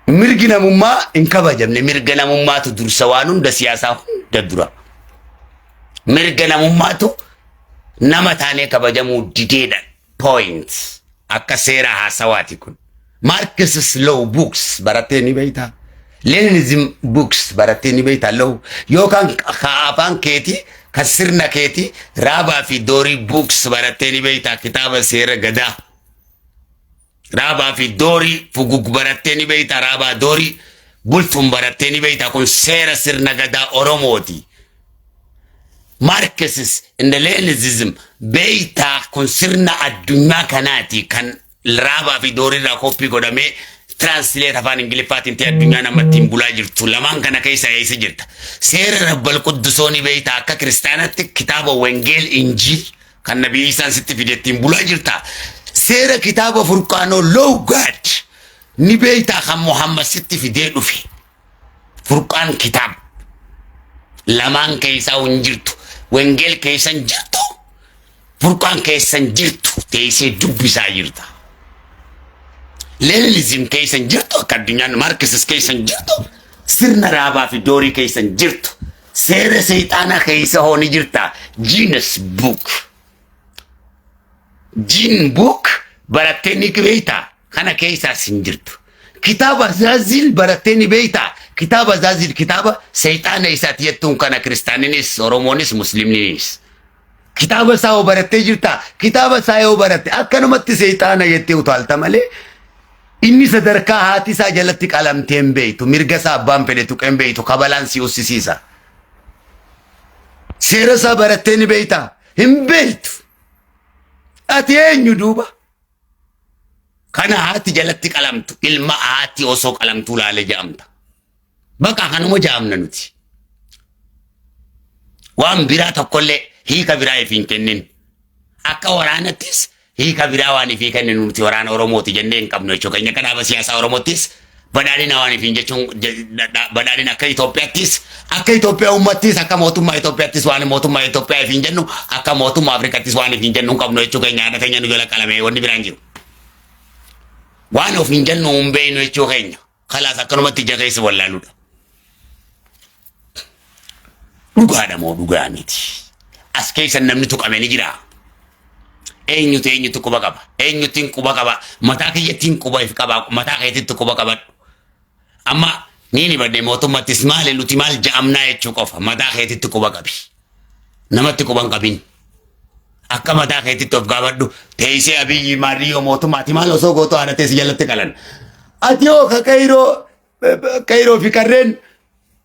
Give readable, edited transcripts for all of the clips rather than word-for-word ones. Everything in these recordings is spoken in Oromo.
Mirgi namummaa hin kabajamne. Mirga namummaatu dursa waan hunda siyaasaa hunda dura. Mirga namummaatu nama taanee kabajamuu dideedha. Point. Akka seera haasawaati kun. Marxist law books barattee ni beektaa? Leninism books barattee ni beektaa? Law yookaan ka afaan keetii ka sirna keetii raabaa fi doorii books barattee ni beektaa? Kitaaba seera gadaa. Raabaa fi doorii fugug barattee ni beektaa? Raabaa doorii bultuun barattee ni beektaa? Kun seera sirna gadaa Oromooti. Marxist and Leninism beektaa kun sirna addunyaa kanaati kan raabaa fi doorii irraa koppii godhamee translate afaan Ingiliffaatiin ta'e addunyaan amma ittiin bulaa jirtu lamaan kana keessa eessa jirta. Seera Rabbal Quddusoo ni beektaa akka kiristaanatti kitaaba Wengeel Injiil kan Nabii Isaan sitti fide ittiin bulaa jirta. Seera kitaaba Furqaanoo Law God ni beektaa kan Muhammad sitti fidee dhufe. Furqaan kitaaba lamaan keessaa hin jirtu. Wengeel keessa hin jirtu. Furqaan keessa hin jirtu. Teessee dubbisaa jirta. Leninism keessa hin jirtu akka addunyaan Marxist keessa hin jirtu. Sirna raabaa fi doorii keessa hin jirtu. Seera seexaanaa keessa hoo ni jirta. Genius book. Jin book barattee ni beektaa? Kana keessaas hin jirtu. Kitaaba Zaazil barattee ni beektaa? Kitaaba Zaazil kitaaba seexaana isaati jettuun kana kiristaaninis Oromoonis Muslimninis. Kitaaba isaa hoo barattee jirtaa? Kitaaba isaa yoo baratte akkanumatti seexaana jettee utaalta malee inni sadarkaa haati isaa jalatti qalamtee hin beektu. Mirga isaa abbaan fedhe tuqee hin beektu. Kabalaan si ussisiisa. Seera isaa barattee ni beektaa? Hin beektu. Ati eenyu duuba? Kana haati jalatti qalamtu ilma haati osoo qalamtuu laale jedhamta. Baqa kanuma jedhamna nuti. Waan biraa tokkollee hiika biraa if hin kennin. Akka waraanattis hiika biraa waan ifii kenninu nuti waraana Oromooti jennee hin qabnu jechuudha. Keenya akka dhaaba siyaasaa Oromoottis badhaadhina waan ifiin jechuun badhaadhina akka Itoophiyaattis akka Itoophiyaa uummattis akka mootummaa Itoophiyaattis waan mootummaa Itoophiyaa ifiin jennu akka mootummaa Afrikaattis waan ifiin jennu hin qabnu jechuu keenya haadha teenya nu jala qalamee wanni biraan jiru. Waan ofiin jennu hin beeknu jechuu keenya. Kalaas akkanumatti ija keessa wallaaluudha. Dhugaadha moo dhugaa miti? As keessa namni tuqame ni jira. Eenyutu eenyutu quba qaba? Eenyutiin quba qaba? Mataa kiyyattiin quba if qaba. Mataa keetitti quba qabadhu. Amma niin hibadhe mootummattis maali nuti maal ja'amnaa jechuu qofa. Mataa keetitti quba qabi. Namatti quba hin qabin. Akka mataa keetitti of gaafadhu. Teessee Abiyyi maariyyoo mootummaati maal osoo gootu haadha teessi jalatti qalan. Ati hoo ka qeyroo qeyroo fi qarreen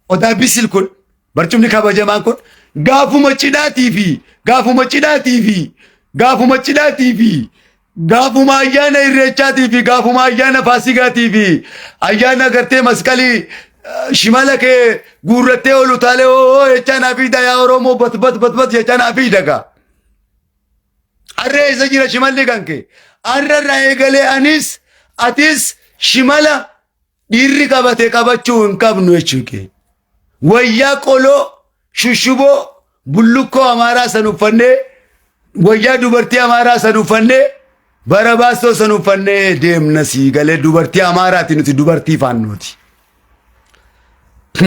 odaa bisil kun barcumni kabajamaan kun gaafuma cidhaatii fi gaafuma cidhaatii fi gaafuma cidhaatii fi gaafuma ayyaana irreechaatii fi gaafuma ayyaana faasigaatii fi ayyaana gartee masqalii shimala kee guurrattee ol utaalee oo jechaa naa fiida yaa Oromoo bat bat bat bat jechaa naa fiida gaa. Harree eessa jira shimalli kan kee? Har'a irraa eegalee anis atis shimala dhiirri qabate qabachuu hin qabnu jechuu kee. Wayyaa qoloo shushuboo bullukkoo amaaraa san uffannee wayyaa dubartii amaaraa san uffannee barabaastoo san uffannee deemna sii galee dubartii amaaraati nuti dubartii faannooti.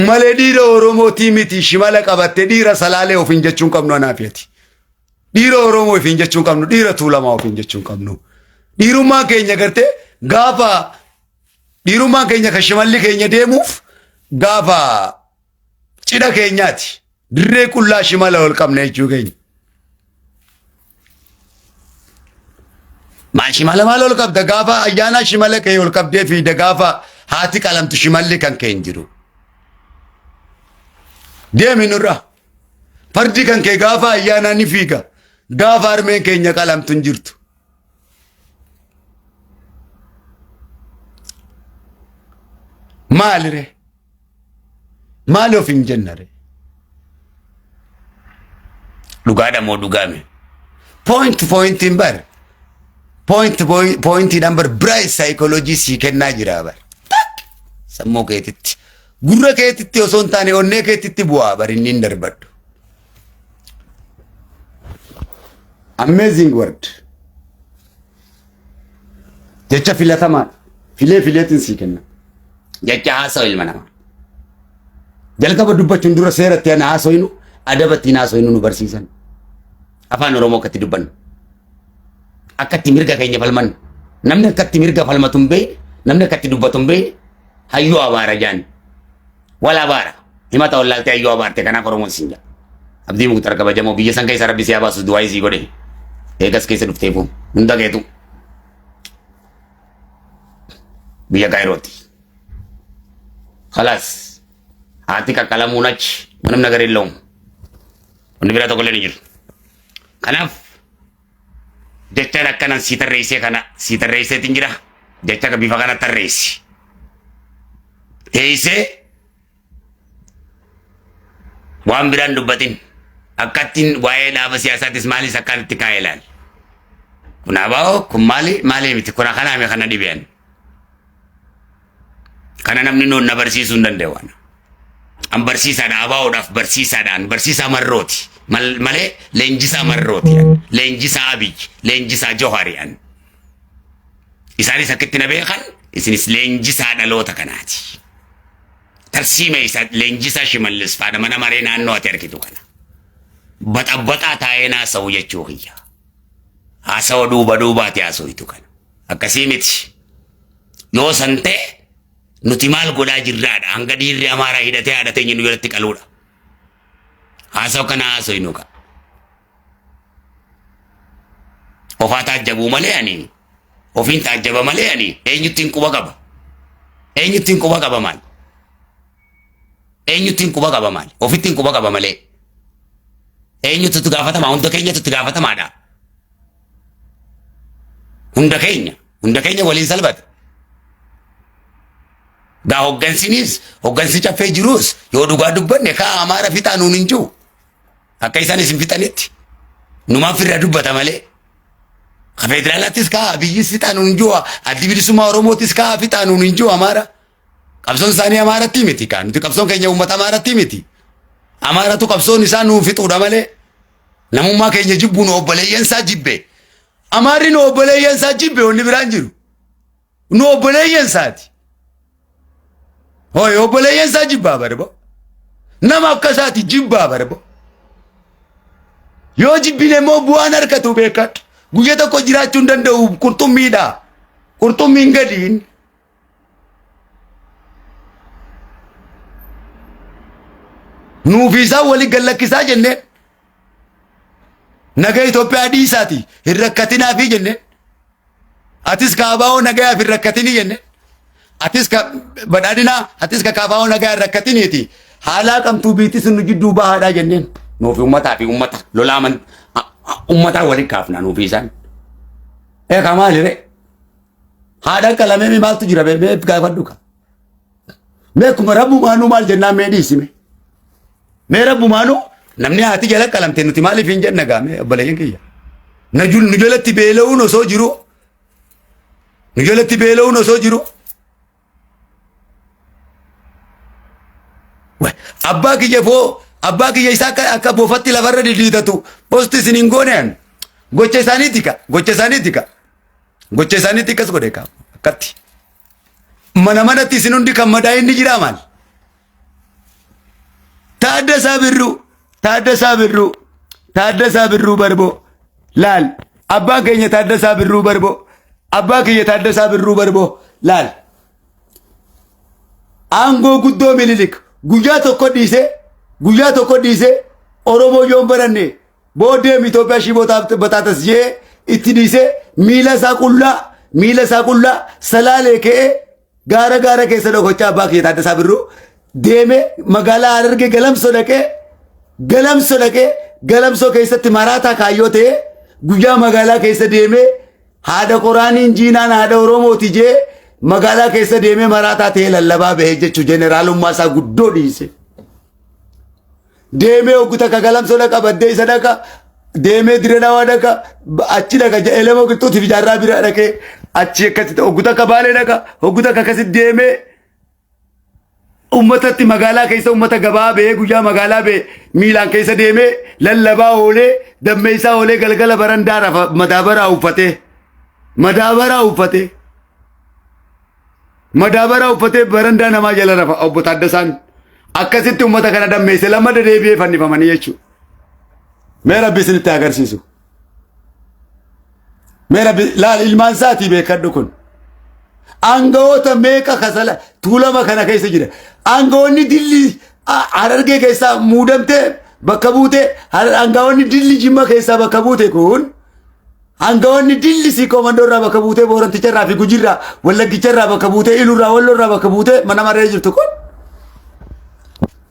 Malee dhiira Oromootii miti shimala qabatte dhiira salaalee ofiin jechuun qabnu anaaf ati. Dhiira Oromoo ofiin jechuun qabnu dhiira Tuulamaa ofiin jechuun qabnu. Dhiirummaan keenya gartee gaafa dhiirummaan keenya kan shimalli keenya deemuuf gaafa cidha keenyaati. Dirree qullaa shimala ol qabna jechuu keenya. Maal shimala maal ol qabda gaafa ayyaana shimala kee ol qabdee fiida gaafa haati qalamtu shimalli kan kee hin jiru. Deemi nurra. Fardi kan kee gaafa ayyaanaa ni fiiga. Gaafa harmeen keenya qalamtu hin jirtu. Maali ree? Maali of hin jenna ree? Dhugaadha moo dhugaame? Point pointiin bar. Point pointiidhaan bar bright psychology sii kennaa jira bar. Tak! Sammuu keetitti. Gurra keetitti osoo hin taane onnee keetitti bu'aa bar inni hin darbadhu. Amazing word. Jecha filatamaadha. Filee fileetiin sii kenna. Jecha haasawa ilma namaa. Jalqaba dubbachuun dura seera itti ana haasoynu adaba ittiin haasoynu nu barsiisan. Afaan Oromoo akkatti dubbannu. Akka itti mirga keenya falmannu. Namni akka itti mirga falmatu hin beekne, namni akka itti dubbatu hin beekne hayyuu abaara jaan. Wal abaara. Himata wallaaltee hayyuu abaarte kanaaf Oromoon siin jedha. Abdii Muktar kabajamoo biyya san keessa rabbi si haa baasu du'aa isii godhe. Eegas keessa dhufteefu hunda keetu. Biyya Kaayirooti. Khalaas. Haati qaqqalamuun achi ምንም ነገር የለውም። Wanni biraa tokko illee ni jiru. Kanaaf jechaan akkanan sii tarreessee kana sii tarreesseetiin jira. Jecha akka bifa kana tarreessi. Teessee waan biraan dubbatin. Akkattiin waa'ee dhaaba siyaasaatis maalis akkaan itti kaa'ee ilaali. Kun abaa'oo kun maali maali miti kun akkanaa kana dhibeen. Kana namni nuun na barsiisuu hin danda'u. Ana. An barsiisaadha abaa'oodhaaf barsiisaadhaan barsiisaa marrooti. Malee leenjisaa marrooti. An. Leenjisaa Abiy, leenjisaa Johari an. Isaanis akkitti na beekan isinis leenjisaa dhaloota kanaati. Tarsiima isaa leenjisaa Shimallis faadha mana maree naannoo ati argitu kana. Baxabbaxaa taa'ee naasa'u jechuu kiyya. Haasawa duuba duubaati haasoitu kana. Akkasii miti. Yoo san ta'e nuti maal godhaa jirraadha. Hanga dhiirri Amaaraa hidhatee haadha teenya nu jalatti qaluudha. Haasawa kana haasoinu ka. Ofaa taajjabuu malee ani ofiin taajjaba malee ani eenyuttiin quba qaba. Eenyuttiin quba qaba maal? Eenyuttiin quba qaba maal? Ofittiin quba qaba malee. Eenyutu itti gaafatama? Hunda keenyatu itti gaafatamaadha. Hunda keenya. Hunda keenya waliin salphata. Gaa hoggansinis hoggansi caffee jirus yoo dhugaa dubbanne kaa Amaara fixaa nuun hin jiru. Akka isaan isin fixanitti numaaf irraa dubbata malee. Ka federaalaattis kaa Abiyyis fixaa nuun hin jiru. Addi bilisummaa Oromootis kaa fixaa nuun hin jiru Amaara. Qabsoon isaanii Amaaratti miti kaa nuti qabsoon keenya uummata Amaaratti miti. Amaaratu qabsoon isaa nuun fixuudha malee. Namummaa keenya jibbu nu obboleeyyan isaa jibbe. Amaarri nu obboleeyyan isaa jibbe wanni biraan jiru. Nu obboleeyyan isaati. Hooyi obboleeyyan isaa jibbaa barbo. Nama akka isaati jibbaa barbo. Yoo jibbine immoo bu'aan harkatu beekadhu. Guyya tokko jiraachuu hin danda'u qurxummiidha. Qurxummiin gadiin. Nuufi isaan wali gallakkisaa jenneen. Naga Itoophiyaa dhiisaati hin rakkatinaafi jenneen. Atis kaabaa'oo nagayaaf hin rakkatinii jenneen. Atis ka badhaadhinaa atis ka kaabaa'oo nagayaa hin rakkatiniiti. Haalaa qabtuu biitti sun nu jidduu bahaadhaa jenneen. Nuufi ummataa fi ummata lolaa aman ummataa waliin kaafna nuufi isaan. Eegaa maali ree? Haadha qalamee maaltu jira mee mee gaafadhu ka. Mee akkuma rabbumaanuu maal jennaan mee dhiisime. Mee rabbumaanuu namni haati jala qalamte nuti maaliif hin jenna gaa mee obboleeyyan kiyya. Nu jalatti beela'uun osoo jiru. Nu jalatti beela'uun osoo jiru. Abbaa kiyya foo abbaa kiyya isaa akka boofatti lafarra diddiitatu posti isin hin goone an. Gocha isaaniiti ka gocha isaaniiti ka. Gocha isaaniitti akkas godhe kaa akkatti. Mana manatti isin hundi kan madaa'in ni jiraa maal? Taaddasaa Birruu, Taaddasaa Birruu, Taaddasaa Birruu Barboo. Laal, abbaan keenya Taaddasaa Birruu Barboo, abbaa kiyya Taaddasaa Birruu Barboo. Laal. Aangoo guddoo Minilik guyyaa tokko dhiisee, guyyaa tokko dhiisee Oromoo yoon baranne Booddeem Itoophiyaa shiboo bataatas jee itti dhiisee miila isaa qullaa miila isaa qullaa salaalee ka'ee gaara gaara keessa dhokachaa abbaa kiyya Taaddasaa Birruu deemee magaalaa Harargee Galamsoo dhaqee Galamsoo dhaqee Galamsoo keessatti maraataa kaayyoo ta'ee guyyaa magaalaa keessa deemee haadha qoraaniin jiinaan haadha Oromooti jee magaalaa keessa deemee maraataa ta'ee lallabaa bahee jechuun jeneraalummaa isaa guddoo dhiise. Deemee hoggu takka galamsoo dhaqa baddee isa dhaqa deemee dire dhawaa dhaqa achi dhaqa elemoo qilxuutiif jaarraa bira dhaqee achi akkasitti hoggu takka baalee dhaqa hoggu takka akkasitti deemee ummatatti magaalaa keessa ummata gabaa ba'ee guyyaa magaalaa ba'e miilaan keessa deemee lallabaa oolee dammeessaa oolee galgala barandaa rafa madaabaraa uffatee madaabaraa uffatee. Madaabaraa uffatee barandaa namaa jala rafa obbo Taaddasaan. Akkasitti uummata kana dammeesse lamma deebi'ee fannifamanii jechuudha. Mee rabbi isinitti agarsiisu. Mee rabbi laal ilmaan isaatii beekadhu kun. Aangawoota meeqa kasala tuulama kana keessa jira. Aangawoonni dilli Harargee keessaa muudamtee bakka buute aangawoonni dilli Jimma keessaa bakka buute kun aangawoonni dilli Siikoo Mandoo irraa bakka buutee Booranticha irraa fi Gujii irraa Wallaggicha irraa bakka buutee Iluu irraa Walloo irraa bakka buutee mana maree jirtu kun.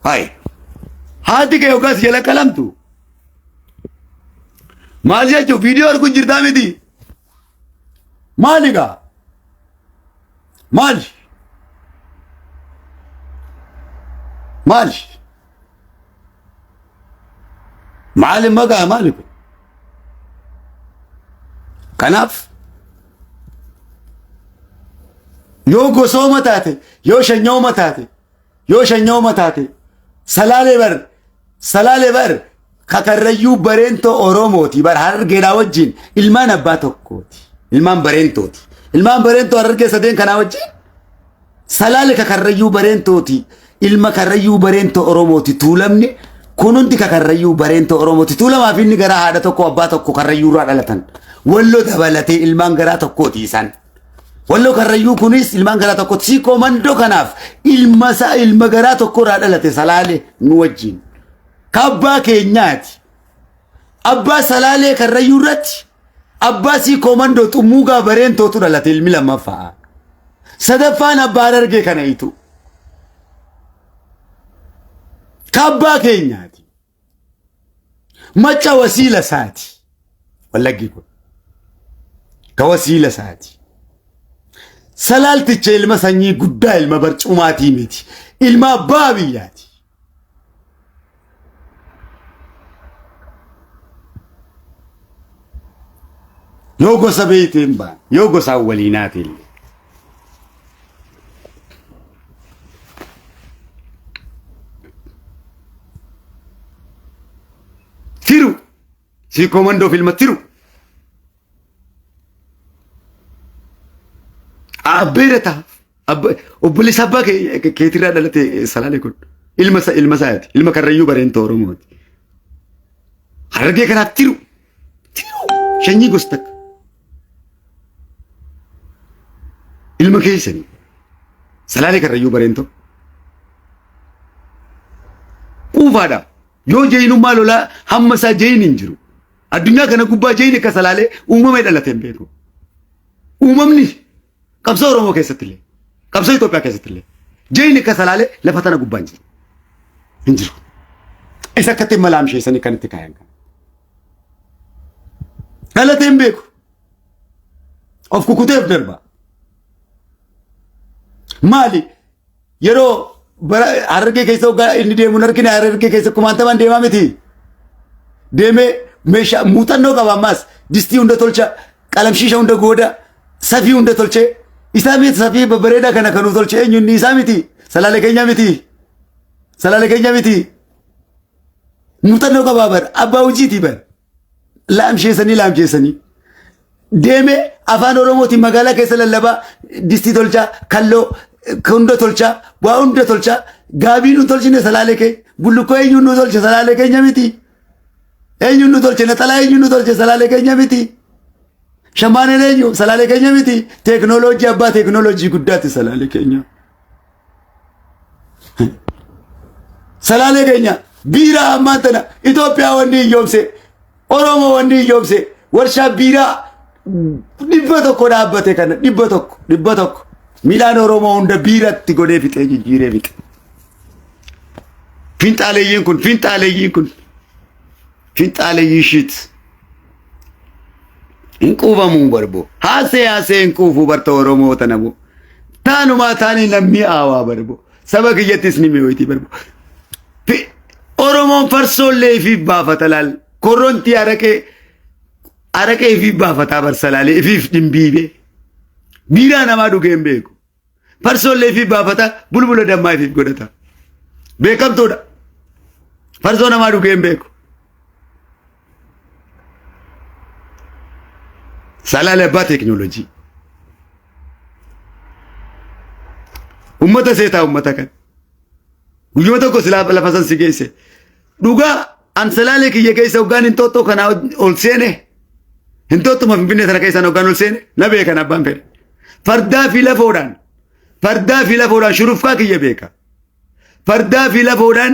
Hayi. Haati kee yookaas jala qalamtu. Maal jechuun viidiyoo arguu jirtaa miti. Maali gaa? Maali? Maali? Maali magaa maali kun? Kanaaf yoo gosooma taate yoo shanyooma taate yoo shanyooma taate salaalee bar salaalee bar kakarrayyuu bareentoo Oromooti bar harargeedhaa wajjin ilmaan abbaa tokkooti ilmaan bareentooti ilmaan bareentoo harargee sadeen kanaa wajjin salaale kakarrayyuu bareentooti ilma karrayyuu bareentoo Oromooti tuulamni kun hundi kakarrayyuu bareentoo Oromooti tuulamaa fi inni garaa haadha tokko abbaa tokko karrayyuurraa dhalatan walloo dabalatee ilmaan garaa tokkooti isaan. Walloo Karrayyuu kunis ilmaan garaa tokko Siikoo Mandoo kanaaf ilma isaa ilma garaa tokko irraa dhalate Salaalee nu wajjin. Kabbaa keenyaati. Abbaa Salaalee Karrayyuu irratti abbaa Siikoo Mandoo Xummuugaa Bareentootu dhalate ilmi lammaffaa. Sadaffaan abbaa Harargee kana itu. Kabbaa keenyaati. Macca wasiila isaati. Wallaggi kun. Ka wasiila isaati. Salaalticha ilma sanyii guddaa ilma barcumaatii miti. Ilma abbaa biyyaati. Yoo gosa beeyte hin baan. Yoo gosaan waliinaati illee. Tiru sii komandoof ilma tiru. Abbeera ta'a. Obboleessa abbaa keetirraa dhalate salaalee kun ilma isaa ilma isaati ilma karrayyuu bareentoo Oromooti. Harargee kanaaf tiru tiru shanyii gosa takka. Ilma keessanii salaalee karrayyuu bareentoo. Quufaadha. Yoo jeenummaa lolaa hamma isaa jeen hin jiru. Addunyaa kana gubbaa jeen akka salaalee uumamee dhalate hin beeku. Uumamni qabsoo Oromoo keessatti illee qabsoo Itoophiyaa keessatti illee jeen akka salaalee lafa tana gubbaa hin jiru. Hin jiru. Isa akkatti malaamsheessanii kan itti kaayan kana. Dhalatee hin beeku. Of kukuteef darba. Maali? Yeroo bara Harargee keessa hoggaa inni deemu hin argine Harargee keessa kumaantamaan deemaa miti. Deemee meeshaa muuxannoo qaba ammaas distii hunda tolcha qalamshiisha hunda gooda safii hunda tolchee isaa miti safii babbareedaa kana kanuu tolche eenyu inni isaa miti salaalee keenya miti salaalee keenya miti muuxannoo qabaa bar abbaa hojiitii bar. Laamsheessanii laamsheessanii. Deemee afaan Oromootiin magaalaa keessa lallabaa distii tolchaa kalloo hunda tolchaa waa hunda tolchaa gaabii nu tolchine salaalee kee bullukkoo eenyuun nu tolche salaalee keenya miti. Eenyuun nu tolche naxalaa eenyuun nu tolche salaalee keenya miti. Shamaaneen eenyu salaalee keenya miti. Teeknooloojii abbaa teeknooloojii guddaati salaalee keenya. Salaalee keenya biiraa ammaan tana Itoophiyaa wanni hiyyoomse Oromoo wanni hiyyoomse warshaa biiraa 100 dhaabbate kana 100 100 midhaan Oromoo hunda biiratti godhee fixee jijjiiree fixe. Finxaaleeyyiin kun finxaaleeyyiin kun finxaaleeyyii shiit hin quufamuu barbo haasee haasee hin quufuu barta Oromoo tana boo. Taanumaa taanii lammii aawaa barbo. Saba kiyyattis ni mi'ooyti barbo. Oromoon farsoollee ifiif baafata laal. Korrontii araqee araqee ifiif baafataa barsalaalee ifiif dhimbiibee. Biiraa namaa dhugee hin beeku. Farsoollee ifiif baafata bulbula dammaa ifiif godhata. Beekamtuudha. Farsoo namaa dhugee hin beeku. Salaalee abbaa teekinooloojii. Ummata seetaa ummata kan. Guyyuma tokko silaa lafa san si geesse. Dhugaa an Salaalee kiyya keessa hoggaan Inxooxxoo kanaa ol seene Inxooxxuma Finfinnee tana keessaan hoggaan ol seene na beekan abbaan fedhe. Fardaa fi lafoodhaan fardaa fi lafoodhaan shurufkaa kiyya beeka. Fardaa fi lafoodhaan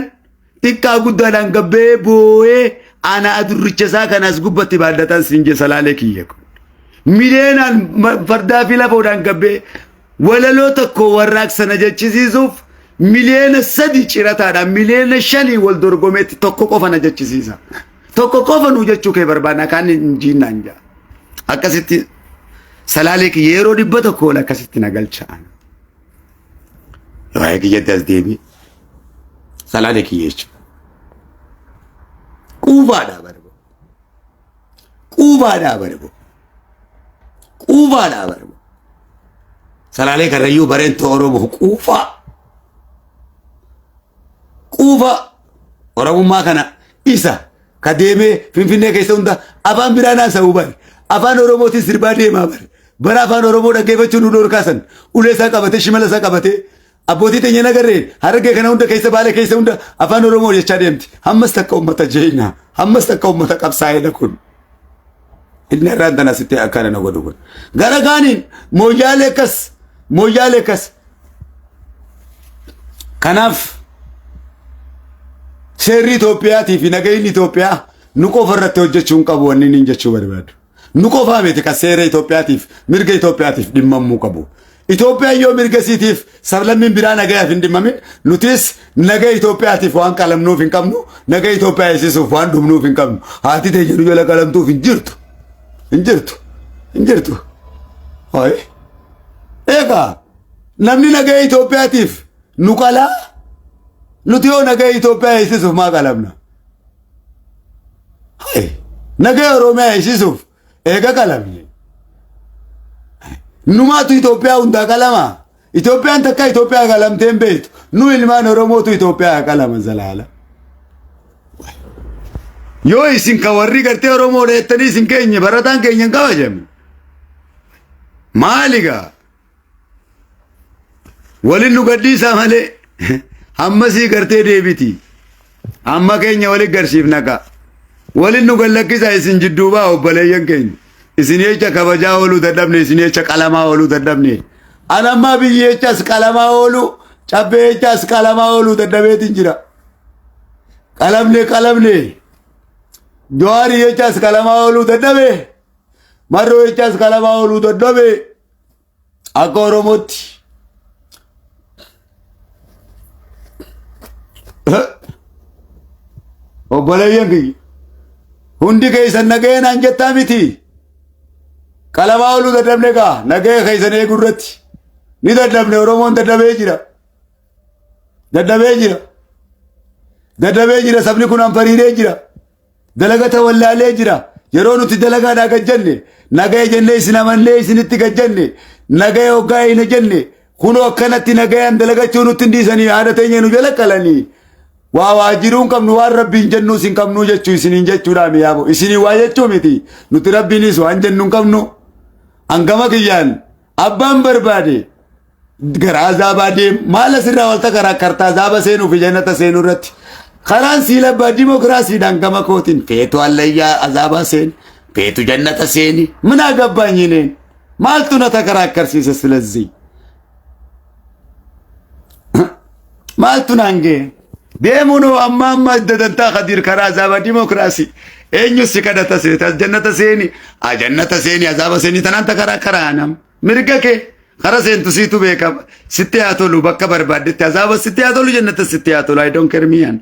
xiqqaa guddaadhaan gabbee boo'ee ana adurricha isaa kana as gubbatti baadhatan siin jee Salaalee kiyya kun. Mileenaan fardaa fi lafoodhaan gabbee walaloo tokko warraaqsa na jechisiisuuf 3 miliyoona cirataadhaan 5 miliyoona wal dorgomeetti tokko qofa na jechisiisa. Tokko qofa nuu jechuu kee barbaadna kaan hin jiinnaan jaa. Akkasitti Salaalee kiyya yeroo 100 ol akkasitti na galcha. Waa'ee kiyyatti as deebi'e. Salaalee kiyya jechuudha. Quufaadhaa barbo. Quufaadhaa barbo. Quufaadhaa barbo. Salaalee Karrayyuu Bareentoo Oromoo quufaa. Quufaa. Oromummaa kana isa ka deemee Finfinnee keessa hunda afaan biraan haasa'uu bari. Afaan Oromootiin sirbaa deemaa bari. Bara afaan Oromoo dhaggeeffachuu nu dhorkaasan ulee isaa qabatee shimala isaa qabatee abbootii teenya nagarree Harargee kana hunda keessa Baalee keessa hunda afaan Oromoo jechaa deemti. Hammas takka uummata jeenya. Hammas takka uummata qabsaa'edha kun. Inni irraan tana sitti akkana na godhu kun. Gara kaaniin Mooyyaalee akkas Mooyyaalee akkas. Kanaaf seerri Itoophiyaatii fi nagayinni Itoophiyaa nu qofa irratti hojjechuu hin qabu wanni inni jechuu barbaadu. Nu qofaa miti kan seera Itoophiyaatiif mirga Itoophiyaatiif dhimmamuu qabu. Itoophiyaan yoo mirga isiitiif sablammiin biraa nagayaaf hin dhimmamin, nutis naga Itoophiyaatiif waan qalamnuuf hin qabnu, naga Itoophiyaa eegsisuuf waan dhumnuuf hin qabnu. Haati teenya nu jala qalamtuuf hin jirtu. Hin jirtu. Hin jirtu. Hoy. Egaa namni naga Itoophiyaatiif nu qalaa, nuti yoo naga Itoophiyaa eegsisuuf maa qalamna? Hay. Naga Oromiyaa eegsisuuf eega qalamne. Numaatu Itoophiyaa hundaa qalama. Itoophiyaan takka Itoophiyaa qalamtee hin beektu. Nu ilmaan Oromootu Itoophiyaa qalama zalaala. Yoo isin ka warri gartee Oromoo dheettanii isin keenya barataan keenya hin kabajamne. Maali gaa? Walin nu gadhiisaa malee hammasii gartee deebiti. Amma keenya walin garsiifna kaa. Walin nu gallakkisaa isin jidduu baa obboleeyyan keenya. Isin jecha kabajaa ooluu dadhabne, isin jecha qalamaa ooluu dadhabne. Anammaa biyyi jechas qalamaa ooluu, cabbee jechas qalamaa ooluu dadhabeetiin jira. Qalamne qalamne. Jawaarii jechas qalamaa ooluu dadhabe. Marroo jechas qalamaa ooluu dadhabe. Akka Oromootti. Obboleeyyan kiyya. Hundi keessan nagaya naan jettaa miti. Qalamaa ooluu dadhabne gaa nagaya keessan eeguu irratti. Ni dadhabne, Oromoon dadhabee jira. Dadhabee jira. Dadhabee jira, sabni kun anfariiree jira. Dalagata wallaalee jira. Yeroo nuti dalagaadhaa gad jenne, nagaya jennee isin amannee isinitti gad jenne, nagaya hoggaa hin jenne, kunoo akkanatti nagayaan dalagachuu nutti hin dhiisanii haadha teenya nu jala qalanii. Waa waa jiruu hin qabnu, waan rabbiin jennuus hin qabnu jechuu isiniin jechuudha miyaabo. Isinii waa jechuu miti. Nuti rabbiinis waan jennu hin qabnu. Hangama kiyyaan abbaan barbaade gara azaabaa deem, maal asirraa walta karaa kartaa azaaba seenuu fi jannata seenuu irratti karaan sii labbaa dimokiraasiidhaan gama kootiin feetu allayyaa azaabaa seeni, feetu jannata seeni, minaa gabbaanyineen maaltu na takaraa akkarsiise? Silazii maaltu naan ga'e deemuun hoo amma amma dadantaa Kadiir karaa azaabaa dimokiraasii eenyu si kadhata seeta jannata seeni, jannata seeni, azaaba seeni tanaan takaraa karaa nam mirga kee kara seentu siitu beeka. Sitti haa tolu, bakka barbaaddetti azaaba sitti haa tolu, jannata sitti haa tolu, I don't care me. An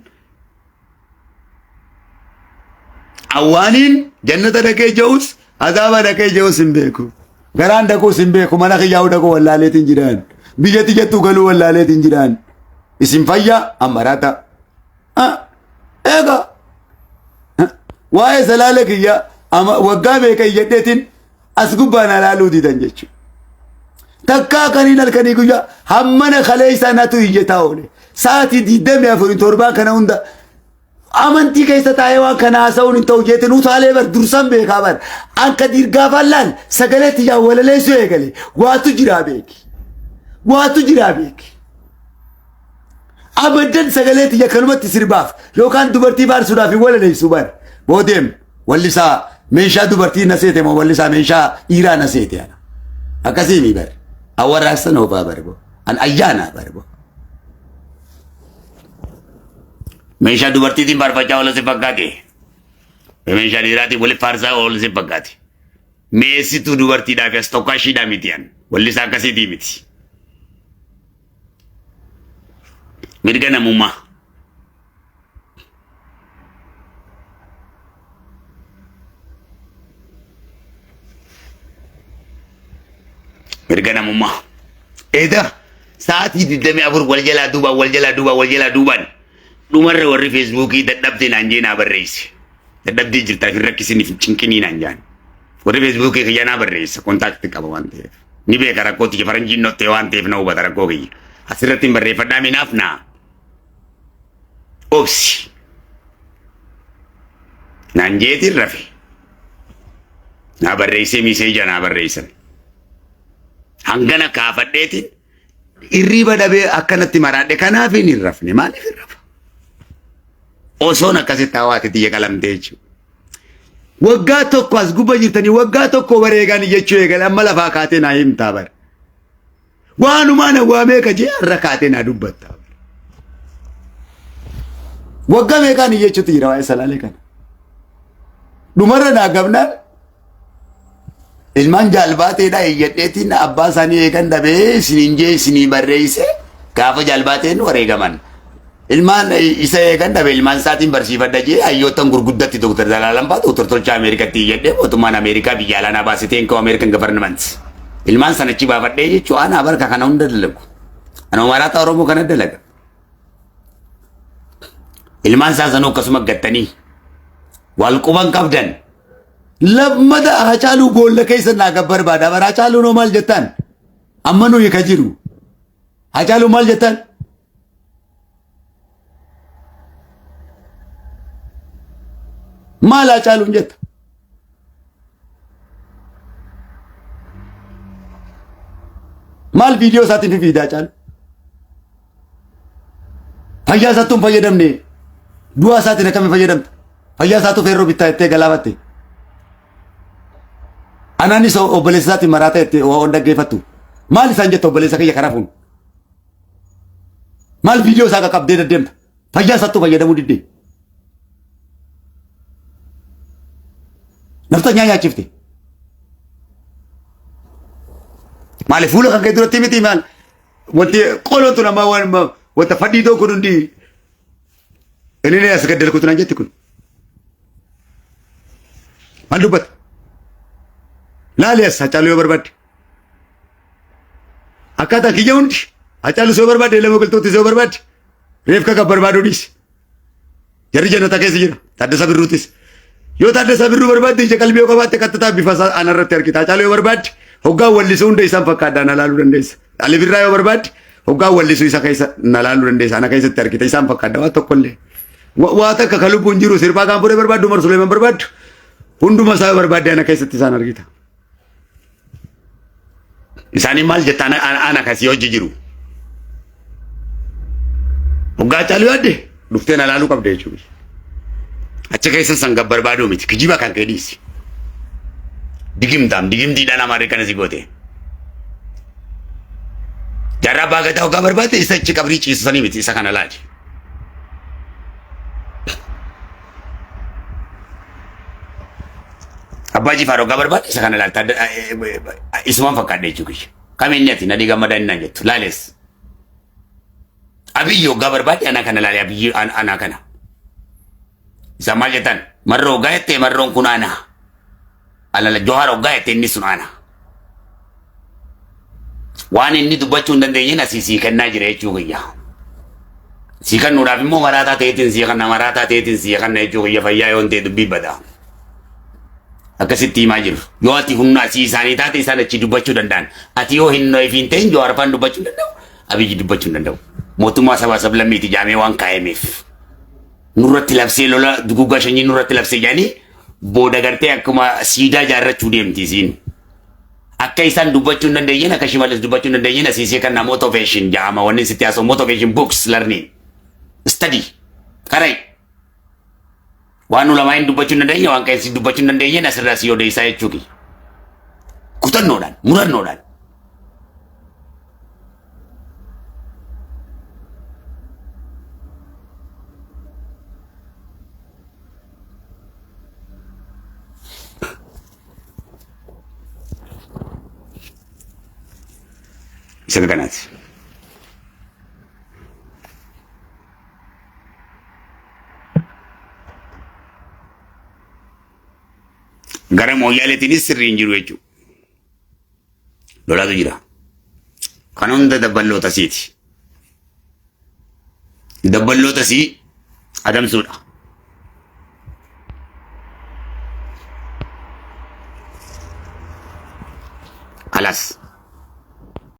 awwaaniin jannata dhaqee ja'us azaaba dhaqee ja'us hin beeku, garaan dhaquus hin beeku, mana kiyyaa'uu dhaquu wallaaleetiin jiraan, biyyatti jettuu galuu wallaaleetiin jiraan. Isin fayyaa ammaraata. Eegaa waa'ee Salaale kiyya waggaa meeqa iyyadheetiin as gubbaan alaaluu didan jechuudha. Takkaa kaniin halkanii guyyaa hammana kalee isaa natu iyyataa oole. Sa'aatii 24 7 kana hunda amantii keessa taa'ee waan kana haasa'uun hin ta'u jeetiin utaalee bar dursan beekaa bar. Anka dirgaafaan laal sagalee tiyyaa walaleessuu eegale, waatu jiraa beeki. Waatu jiraa beeki. Abaddan sagalee tiyya kanumatti sirbaaf yookaan dubartii faarsuudhaaf hin walaleessu bar. Boodeem wallisaa meeshaa dubartii na seete moo wallisaa meeshaa dhiiraa na seete ana. Akkasii mi bar. Awwarraaqsa noofaa bar boo. An ayyaanaa bar boo. Meeshaa dubartiitiin faarfachaa oola si fakkaate. Meeshaa dhiiraatiin waliif faarsaa oola si fakkaate. Meessituu dubartiidhaaf as tokko ashiidhaa miti an. Wallisaa akkasiitii miti. Mirga namummaa. Mirga namummaa. Eeda sa'aatii 24 wal jalaa duubaan wal jalaa duubaan wal jalaa duubaan dhumarra warri feesbuukii dadhabde naan jee naa barreesse. Dadhabdee jirtaa hin rakkisiniif hin cinqinii naan jaan. Warri feesbuukii kiyya naa barreessa kontaakti qaba waan ta'eef. Ni beeka rakkoo tiyya faranjiin nottee waan ta'eef na hubata rakkoo kiyya. Asirratti hin barreeffadhaa minaaf naa. Obsi. Naan jeetiin rafe. Naa barreessee miseeja naa barreessan. Hangana kaafadheetiin Hirriiba dhabee akkanatti maraadhe kanaaf hin rafne maaliif hin rafa? Osoon akkasitti hawaati tiyya qalamtee jechuudha. Waggaa tokko as gubba jirtanii waggaa tokko wareegaan jechuu eegale amma lafaa kaatee naa himtaa bara. Waanumaa na waa meeqa jee har'a kaatee naa dubbattaa bara. Waggaa meeqaan iyyachuutu jira waa'ee salaalee kana. Dhumarra naa gabnaan ilmaan jaalbaateedha iyyadheetiin abbaa isaanii eegan dhabee isiniin jee isinii barreesse gaafa jaalbaateen wareegaman. Ilmaan isa eegan dhabe ilmaan isaatiin barsiifadha jee hayyoottan gurguddatti Dr. Zalaalam fa'aa Dr. Tolchaa Ameerikatti iyyadhee mootummaan Ameerikaa biyya alaa naa baasitee hin ka'u Ameerikan government. Ilmaan sana achi baafadhee jechuu anaa barka kana hunda dalagu. Ana maraataa Oromoo kana dalaga. Ilmaan isaa sanuu akkasuma gattanii wal quban qabdan. Lammata Hacaaluu boolla keessa naa gab barbaada. Bara Hacaaluu noo maal jettaan? Amma nuyi ka jiru. Hacaaluu maal jettaan? Maal Hacaaluun jetta? Maal viidiyoo isaatiin fifiida Hacaalu? Fayyaa isaatti hin fayyadamne. Du'aa isaatiin akkamiin fayyadamta? Fayyaa isaatu feerroo bittaa jettee galaafatte. Anaanis obboleessa isaatiin maraata jettee waan dhaggeeffattu. Maal isaan jetta obboleessa kiyya karaa fuun? Maal viidiyoo isaa qaqqabdee deddeemta? Fayyaa isaattuu fayyadamuu diddee. Nafxanyaa nyaachifte. Maali fuula kan kee duratti miti maal? Wanti qoloon tun amma waan wanta fadhii ta'u kun hundi inni ni as gaddalkutu naan jetti kun. Maal dubbata? Laali as Hacaaluu yoo barbaadde. Akkaataa kiyya hundi Hacaaluu yoo barbaadde lama galtoottis yoo barbaadde reefka kan barbaadu dhiisi. Jarri jannata keessa jira. Taaddasaa Birruutis. Yoo Taaddasaa Birruu barbaadde ija qalbii yoo qabaatte qaxxataa bifa isaa anarratti argita. Hacaaluu yoo barbaadde hoggaa wallisuu hunda isaan fakkaadha na laaluu dandeessa. Ali Birraa yoo barbaadde hoggaa wallisuu isa keessa na laaluu dandeessa. Ana keessatti argita isaan fakkaadha waa tokkollee. Waa takka kan lubbuun jiru sirbaa gaanfuree barbaaddu Umar Suleeman barbaaddu hunduma isaa yoo barbaadde ana keessatti isaan argita. Isaanii maal jetta ana ana kasii hojii jiru. Hoggaa caaluu yaadde dhuftee na laaluu qabda jechuudha. Achi keessa san gab barbaaduu miti kijiba kan kee dhiisi. Digimtaam digimtiidhaan amaarri kana si goote. Jaarraa abbaa gadaa hoggaa barbaadde isa achi qabrii ciisu sanii miti isa kana laali. Abbaa Jifaar hoggaa barbaadde isa kana laalta isumaan fakkaadha jechuu kiyya. Kam inni ati nadhii gammadaa inni naan jettu laalees. Abiyyi hoggaa barbaadde anaa kana laale abiyyi anaa kana. Isaan maal jettan marroo hoggaa jettee marroon kun ana. Alala Johaar hoggaa jette inni sun ana. Waan inni dubbachuu hin dandeenyeen asii sii kennaa jira jechuu kiyya. Sii kennuudhaaf immoo maraataa ta'eetiin sii kenna maraataa ta'eetiin sii kenna jechuu kiyya fayyaa yoon ta'e dubbii badaa. Akkasitti himaa jiru. Yoo ati humna asii isaanii taate isaan achi dubbachuu danda'an. Ati yoo hin hin ta'in Johaar faan dubbachuu hin danda'u. Abiyyi dubbachuu hin danda'u. Mootummaa sabaa sablammiiti jaamee waan kaa'ameef. Nurratti labsee lola duguuggaa sanyii nurratti labsee jedhanii booda gartee akkuma siidaa ijaarrachuu deemti isiin. Akka isaan dubbachuu hin dandeenyeen akka Shimallis dubbachuu hin dandeenyeen asiisee kan namoota motivation jedhama wanni sitti haasa'u motivation books learning. Study. Karai. Waan ulamaa hin dubbachuu hin dandeenye, waan qeensi dubbachuu hin dandeenye asirraa si odeessaa jechuu kiyya. Kutannoodhaan, murannoodhaan. Isa kanaati. Gara mooyyaaleetiinis sirrii hin jiru jechuudha. Lolaatu jira. Kan hunda dabballoota siiti. Dabballoota sii adamsuudha. Kalas.